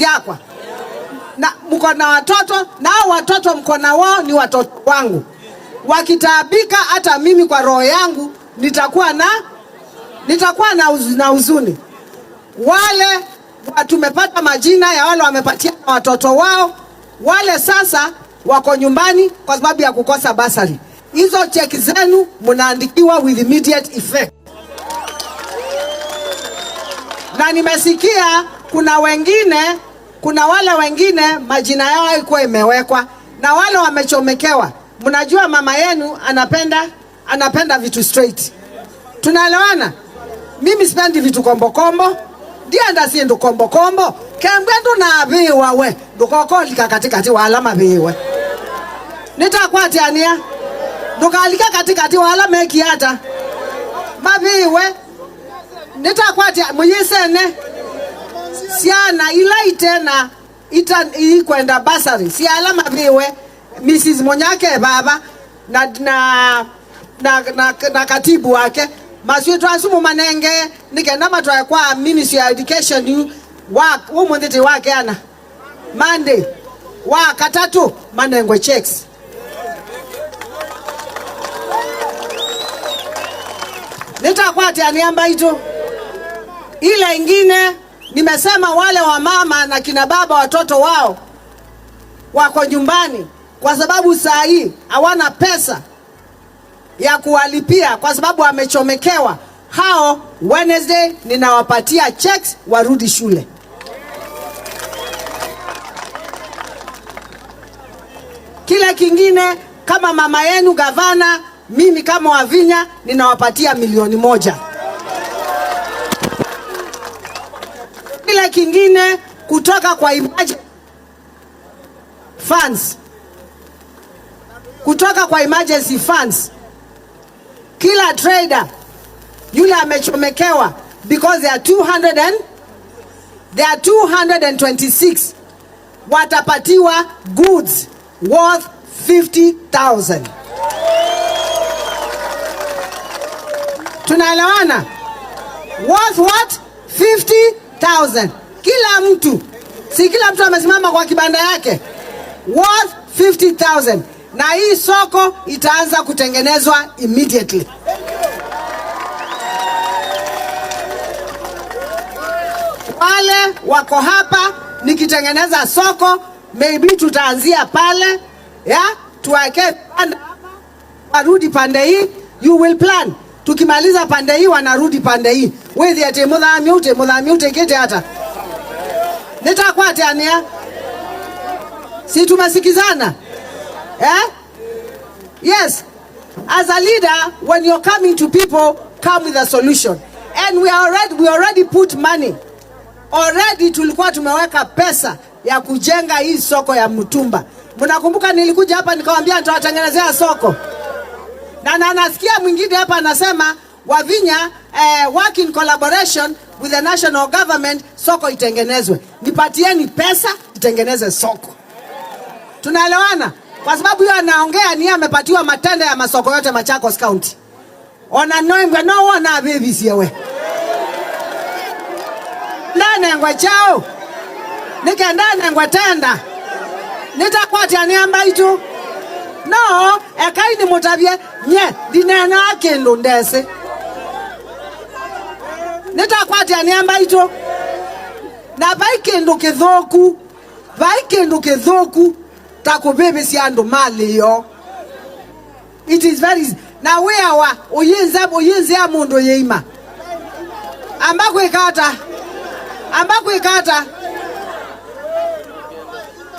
Yakwa na mko na watoto na hao watoto mko na wao ni watoto wangu. Wakitaabika hata mimi kwa roho yangu nitakuwa na huzuni. Wale tumepata majina ya wale wamepatia watoto wao, wale sasa wako nyumbani kwa sababu ya kukosa basari. Hizo cheki zenu mnaandikiwa with immediate effect. Na nimesikia kuna wale wengine majina yao haikuwa imewekwa na wale wamechomekewa. Mnajua mama yenu anapenda vitu straight. Tunaelewana? Mimi sipendi vitu kombo kombo. Ndienda si ndu kombo kombo. Kembwe ndu na biwa we. Ndukokolika katikati wa alama biwe. Nitakwatiania. Ndukalika katikati wa alama ekiata. Mabiwe. Nitakwatia muyisene. Siana ila itena ita ikwenda basari. Si alama biwe. Mrs. Monyake baba na katibu wake. Maswethu asumu manenge nikenda matwa kwa Ministry of Education yu wa umwendete wake ana Monday wa katatu manengwe checks. Nitakwati aniamba ito. Ile ingine nimesema wale wa mama na kina baba watoto wao wako nyumbani kwa sababu saa hii hawana pesa ya kuwalipia kwa sababu wamechomekewa. Hao Wednesday ninawapatia checks warudi shule. Kile kingine kama mama yenu gavana, mimi kama Wavinya ninawapatia milioni 1. Kile kingine kutoka kwa emergency funds. Kutoka kwa emergency funds. Kila trader yule amechomekewa because there are two hundred and, there are 226 watapatiwa goods worth 50,000. Tunaelewana? Worth what? 50,000. Kila mtu. Si kila mtu amesimama kwa kibanda yake. Worth 50,000. Na hii soko itaanza kutengenezwa immediately. Wale wako hapa nikitengeneza soko, maybe tutaanzia pale, ya, tuweke pande hapa, warudi pande hii, you will plan. Tukimaliza pande hii wanarudi pande hii. Wewe ati mudhami ute, mudhami ute kete hata. Nitakwatiania. Si tumesikizana? Yes. As a leader, when you're coming to people, come with a solution. And we already put money. Already tulikuwa tumeweka pesa ya kujenga hii soko ya mtumba. Mnakumbuka nilikuja hapa nikawaambia nitawatengenezea soko. Na nasikia mwingine hapa anasema Wavinya work in collaboration with the national government, soko itengenezwe. Nipatieni pesa itengeneze soko. Tunaelewana? Kwa sababu yeye anaongea ni amepatiwa matenda ya masoko yote Machakos County. Ona noingwe no wona baby siewe. Ndane ngwe chao. Nikenda ngwe tenda. Nitakwatia niamba itu. No, ekai ni mutabie nye dinena kindu ndese. Nitakwatia niamba itu. Na bai kindu kithuku. Bai kindu kithuku. Takubebe si andu mali yo. It is very easy. Na we awa uyinze ya mundu yeima. Ambako ikata. Ambako ikata.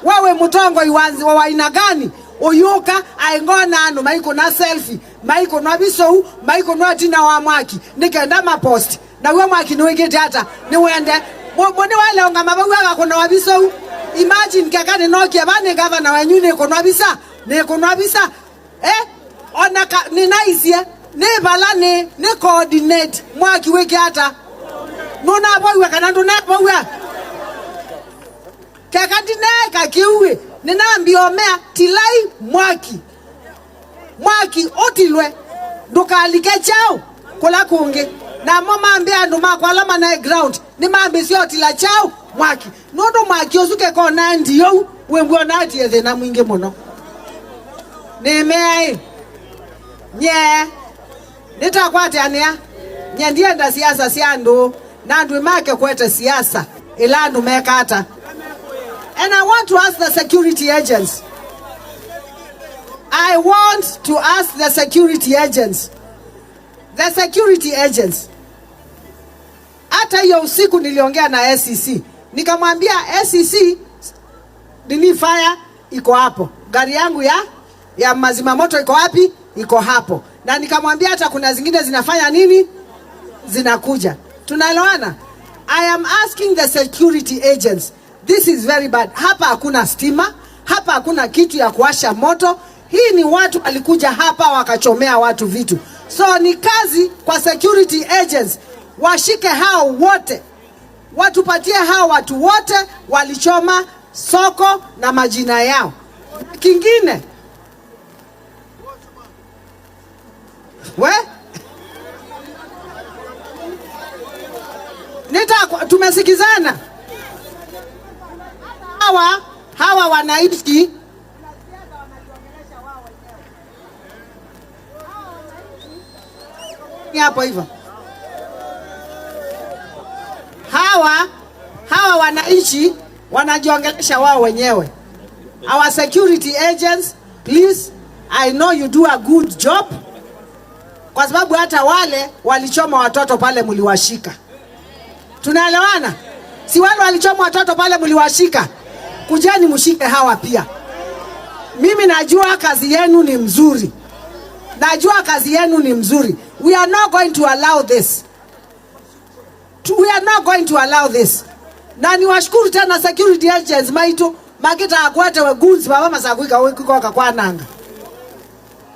Wewe mutongo iwanzi wa aina gani? Uyuka aingona anu maiko na selfie, maiko na bisou, maiko na tina wa mwaki. Nikenda mapost. Na wewe mwaki ni wengine hata ni wende. Mbone wale onga mabawu kuna wa bisou. Imagine kaka ni Nokia bane gavana wa nyune kono bisa, ne kono bisa. Ona ka, ni nice ye. Ne bala ne, ne coordinate mwaki weke hata. Nona boywe kana ndona boywe. Kaka ndine kakiuwe, ninaambia omea tilai mwaki. Mwaki otilwe ndukalike chao kula kungi. Na mama ambia andu makwa alama na ground ni mambi sio tila chao Mwaki nundu mwaki ucuke kona ndio wembwo natie thina mwingi muno. Nimeai nye nitakwatiania nye ndienda siasa cia andu na andu make kwete siasa ila andu mekata. And I want to ask the security agents. I want to ask the security agents. The security agents. Hata hiyo usiku niliongea na SEC. Nikamwambia SEC, nini, fire iko hapo. Gari yangu ya mazima moto iko wapi? Iko hapo. Na nikamwambia hata kuna zingine zinafanya nini? Zinakuja. Tunaelewana? I am asking the security agents. This is very bad. Hapa hakuna stima, hapa hakuna kitu ya kuwasha moto. Hii ni watu walikuja hapa wakachomea watu vitu. So ni kazi kwa security agents washike hao wote, watupatie hao watu wote walichoma soko na majina yao. Kingine we nita tumesikizana, hawa wananchi hapo hivyo, hawa wananchi wanajiongelesha wao wenyewe. Our security agents, please, I know you do a good job, kwa sababu hata wale walichoma watoto pale mliwashika. Tunaelewana? Si wale walichoma watoto pale mliwashika? Kujeni mshike hawa pia. Mimi najua kazi yenu ni mzuri. Najua kazi yenu ni mzuri. We are not going to allow this. We are not going to allow this. Na niwashukuru tena security agents maitu makita akwete we goons baba masakuika wikukoka kwa nanga.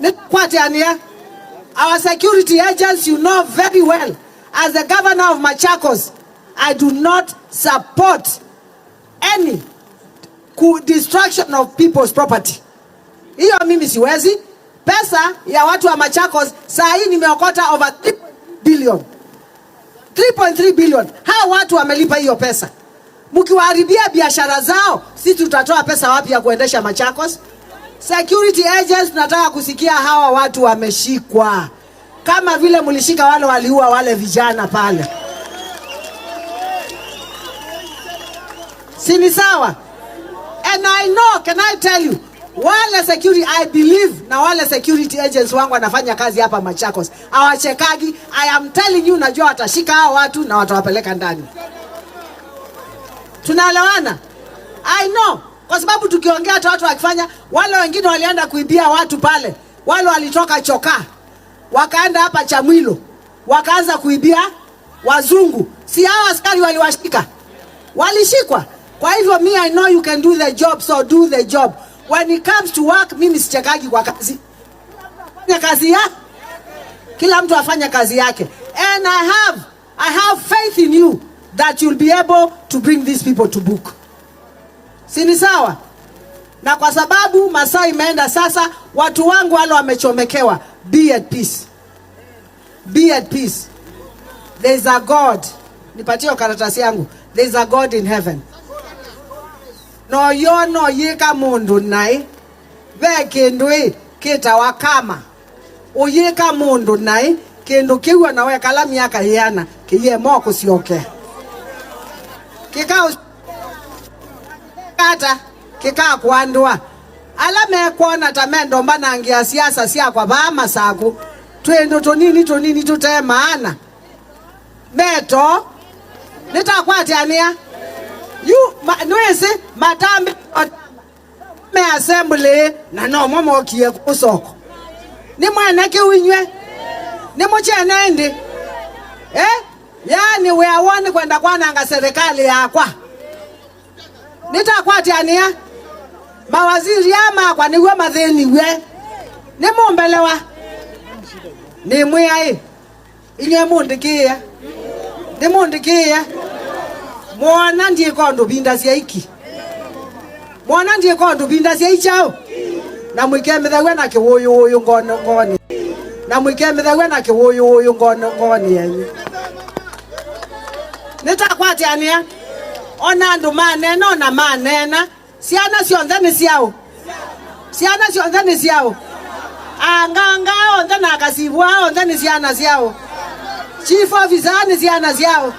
Ni ania. Our security agents, you know very well, as the governor of Machakos, I do not support any destruction of people's property. Hiyo mimi siwezi. Pesa ya watu wa Machakos saa hii nimeokota over 3 billion. 3.3 billion. Hao watu wamelipa hiyo pesa. Mkiwaharibia biashara zao, sisi tutatoa pesa wapi ya kuendesha Machakos? Security agents, nataka kusikia hawa watu wameshikwa, kama vile mlishika wale waliua wale vijana pale. Si ni sawa? And I know, can I tell you, wale security, I believe na wale security agents wangu wanafanya kazi hapa Machakos, hawachekagi. I am telling you, najua watashika hao watu na watawapeleka ndani. Tunaelewana? I know. Kwa sababu tukiongea hata watu wakifanya, wale wengine walienda kuibia watu pale, wale walitoka Chokaa wakaenda hapa Chamwilo wakaanza kuibia wazungu. Si hao askari waliwashika? Walishikwa. Kwa hivyo me, I know you can do the job, so do the job. When it comes to work, mimi sichekagi kwa kazi. Fanya kazi ya kila mtu afanye kazi yake. And I have faith in you that you'll be able to bring these people to book. Si ni sawa? Na kwa sababu masaa imeenda sasa, watu wangu wale wamechomekewa, be at peace. Be at peace. There's a God. Nipatie karatasi yangu. There's a God in heaven. No yono yika mundu nai ve kindu i kitawa kama uyika mundu nai kindu kiu na wekala miaka yiana kiye moko sioke kikao kata kikaa kuandua ala mekuona ta mendo mbanangia siasa siakwa vama saku twindu tunini tunini tute maana meto nitakwatiania you nwisi matambi me assembly na no momokie kusoko ni mwana kiwinywe ni muchene ndi yani we awoni kwenda kwananga serikali yakwa nitakwatiania mawaziri amakwa niguo mathiniwe ni mumbelewa ni mwiai inywe mundikiia ni mundikiia mwana ndiye kondo binda cia iki mwana ndiye kondo binda cia ichao na mwikemithagwe na kiwuyuyu ngono ngoni na mwikemithagwe na kiwuyuyu ngono ngoni yenyu nitakwatiania Ona andu manena ona manena ciana cionthe ni ciao, ciana cionthe ni ciao, anganga onthe na akacibwa onthe ni ciana ciao, chief officer ni ciana ciao,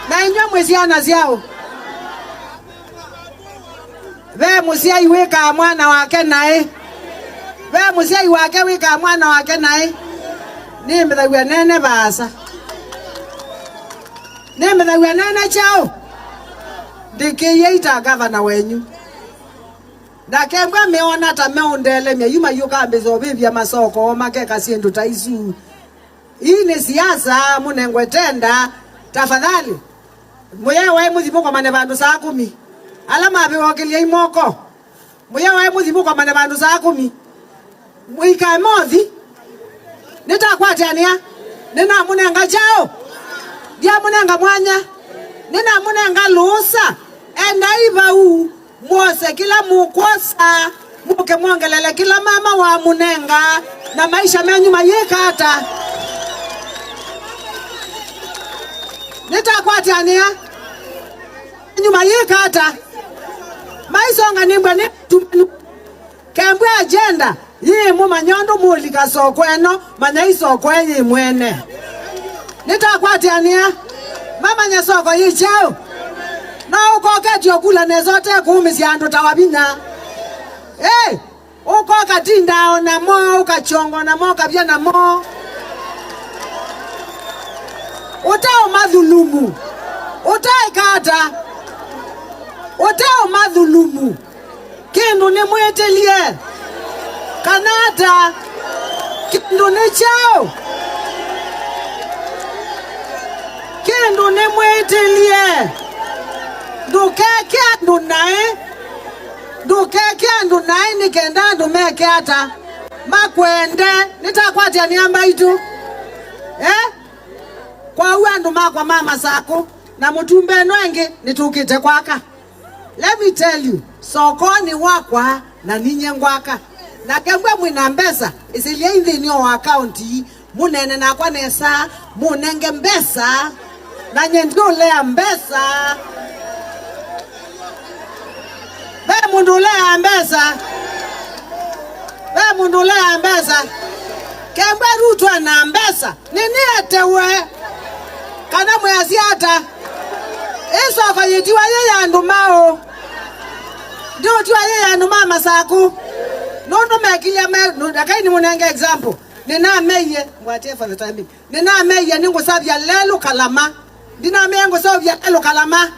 na inywe mwi ciana ciao. Ve muciai wikaa mwana wake nae, ve muciai wake wikaa mwana wake nae, ni mbithagua nene vaasa, ni mbithagua nene chao ndikiie ita gavana wenyu ndakembwa meona ta meundelemia yuma yukambisa uvivya masoko makeka sindu ta isu. Hii ni siasa munengwe tenda tafadhali muye wae muthimu komane vandu saa 10 ala maviwokilia imoko muye wae muthimu komane vandu saa 10 mwikae mothi nitakwatania ninamunenga chao ndiamunenga mwanya ninamunenga lusa enda ivau mwose kila mukwosa muke mwongelele kila mama wa munenga na maisha menyu mayikata nitakwatania nyuma yikata maisonga nimbwa ni tumenu kembwe agenda yimu manyondo mulika soko eno manya isoko enyi mwene nitakwatania mama nyasoko yichao na ukoke okula nezote kuumisia andu tawavinya. Hey, ukoka tindao na mo ukachongo na mo kapya na mo utao madhulumu utaikata utao madhulumu kindu ni mwitilie kanata kindu ni chao kindu ni mwitilie ndukeke andu nae ndukeke andu nae nikenda andu meke ata makwende nitakwatia niamba itu kwa u andu makwa mama sako na mutumbe nwengi nitukite kwaka. Let me tell you, sokoni wakwa na ninye ngwaka na kembwe mwina mbesa isilie inthini wa akaunti munene nakwa nesa munenge mbesa na nyendulea mbesa ve mundu ulea mbesa ve mundu ulea mbesa kembwe rutwa na mbesa nini atewe kana mwasiata isoko yitiwa ye yandu mao ndiutiwa ye yandu ma masaku nundu mekilia me akaini munenge example ninameiye ngwatie for the time being ninameiye ningusavya lelu kalama ndinameiye ngusavya lelu kalama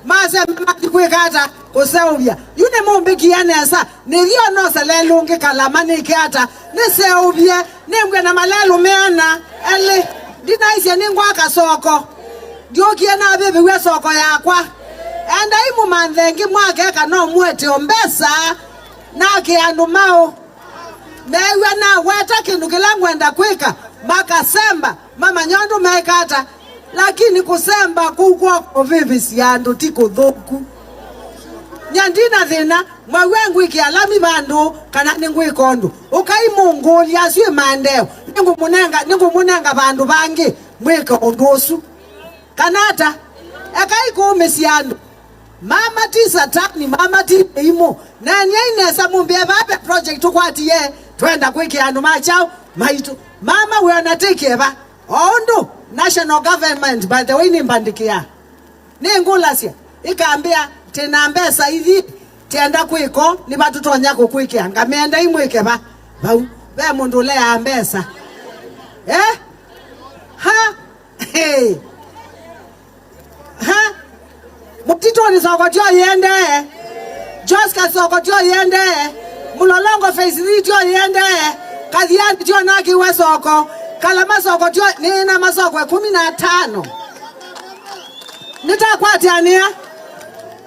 mase matikwikata kuseuvya yune mumbikia nesa nithio nose lelu ngi kalama nikiata niseuvye nimbwe na malelu meana eli ndinaisye ningwaka soko ndiukie na viviwe soko yakwa enda imumanthengi mwakeka no mwete mbesa nake andu mao mewa na weta kindu kila ngwenda kwika makasemba mama nyondu mekata lakini kusemba kukwo vivi syandu ti kuthuku nyandina thina mwawe ngwiki alami bandu kana ningwika undu ukaimungulia acio mandeo ningumunenga bandu bangi mwika undu usu kanata ekaikuumisia andu mama ti satani mama ti imo na nyainesa mumbie vape project ukwatiye twenda kwikia andu machao maitu mama weona tikieva oundu national government by the way nimbandikia ningulasia ikaambia tina mbesa ithi tienda kwiko ni vatutonya kukwikia ngamenda imwike va vau ve mundu ulea mbesa ha hey. Ha mutitoni soko tio yende Joska soko tio yende Mulolongo phase 3 tio yende Kathiani tio nakiwe soko Kalama soko tio nina masoko 15 nitakwatiania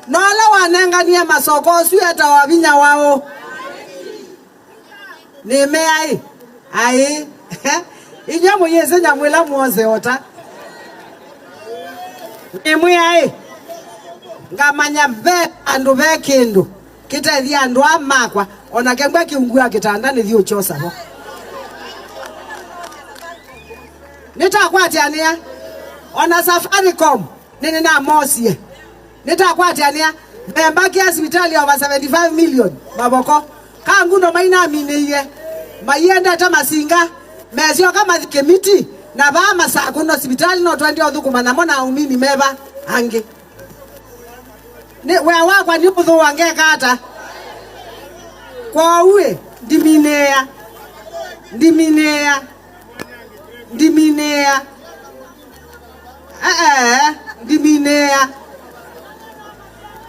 nola wanenganie masoko usu eta wavinya wao nimeai ai inywe muyise nyamwila muonse ota nimwiai ngamanya ve andu ve kindu kitethia andu amakwa ona kembwe kiungua kitanda nithi uchosa bo nitakwatiania ona Safaricom nini namosie Nitakwatiania mbembaki ya sibitali over 75 million maboko kangundo maina mineiye mayenda ta masinga mezio kama kemiti na ba masakuno sibitali no twende othukuma namo na umini meba angi ni we wakwa ni muthu wangeka ata kwauwe ndiminea ndiminea ndiminea ndiminea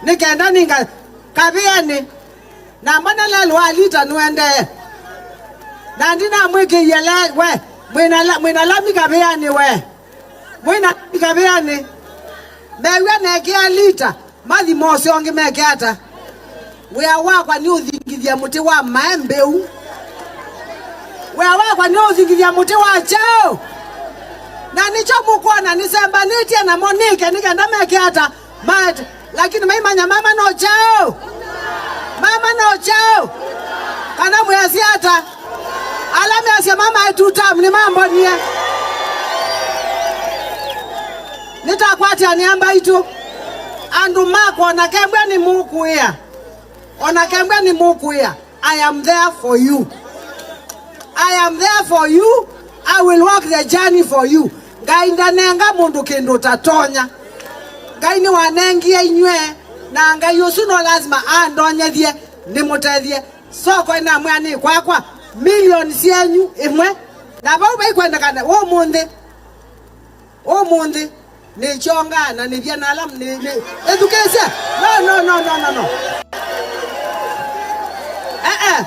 nikenda ninga kaviani na mbona lelo alita nuende na ndina mwikiie le we mwina lami kaviani we mwina lami kaviani mewe nekia lita mathi mose ongi meke ata wia wakwa ni uthingithia muti wa maembeu wia wakwa ni uthingithia muti wa chao na nicho mukwona nisembanĩtie namo nike nikenda meke ata maete lakini maimanya mama no chao mama no chao kana mwezi ata ala miasia mama etutam ni mambo nie nitakwatia niamba itu andu makwa ona kembwe ni mukuia ona kembwe ni mukuia. I am there for you. I am there for you. I will walk the journey for you. Ngai ndanenga mundu kindu tatonya. Ngai ni wanengie inywe na Ngai usu no lazima andonyethie nimutethie soko ina mwani kwakwa milioni cienyu imwe na vau vaikwendekana umuthi umuthi nichonga na nithia na alam ni ethukesie no no no no no no eh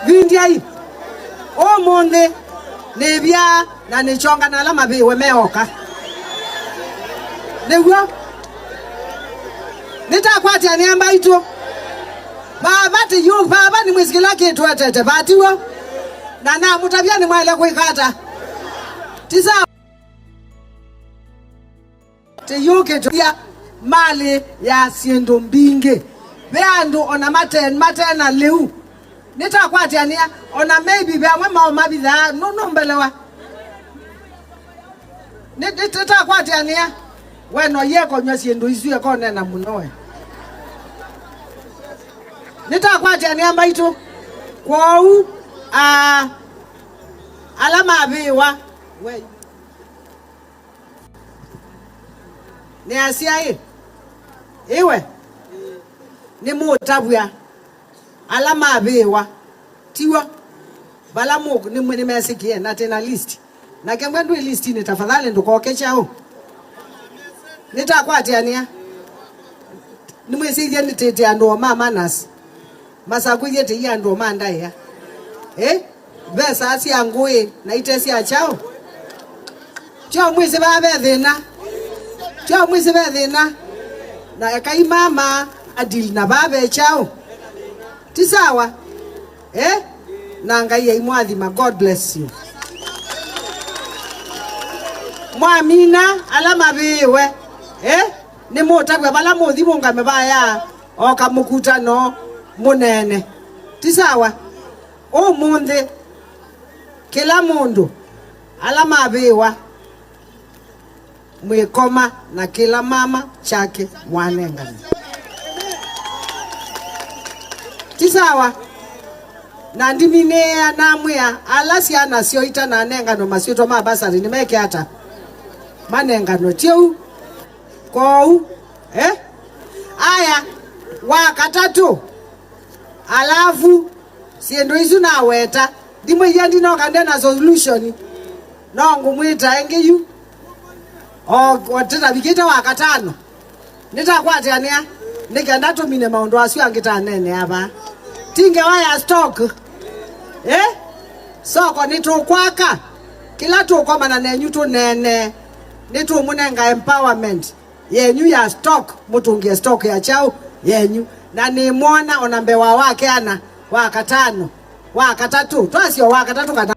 vindiai umuthi nibia na nichonga na ala mabiwe meoka niguo nitakwatia niamba itu baba ti yu baba ni mwisikila kitu etete batiwo na na mutavya ni mwele kwikata tisa ti yu kitu ya mali ya sindu mbingi beandu ona maten matena leu nitakwatiania ona maybe beamwe mao mabithaa numbelewa nitakwatiania we no yekonywa sindu isu ekonena muno we nitakwatiania maitu kwou ala maviwa we ni asiai iwe ni mutavya ala maviwa tiwa bala mu ni mesikie na tena list na kemwe ndu list ni tafadhali ndukoke chao nitakwatiania nimwisiithie nitite andu o ma manas masakwithie ti andu o ma ndaia mbeca cia ngui na ite cia chao chao mwisi ba be thina chao mwisi be thina na ekai mama adili na babe chao ti sawa na Ngai aimwathima. God bless you. Mwamina ala mabiwe ni mutagwe bala muthi mungame baya oka mukutano munene ti sawa umuthi kila mundu ala mabiwa mwikoma na kila mama chake mwanengana ti sawa na ndiminea namwia ala ciana cio itana nengano maciitwa ma basari nimeke ata manengano tiu kou aya wa katatu alafu sindu isu naweta ndimwithia ndinoka ndena solution no ngumwita ingi yu o titavikite wa katano nitakwatiania nikenda tumine maundu acio angi ta nene ava tingewa ya stock soko nitukwaka kila tukomana nenyu tunene nitumunenga empowerment yenyu ya stock mutungie stock ya chao yenyu na nimwona ona mbewa wake ana wa katano wa katatu twasio wa katatu kana.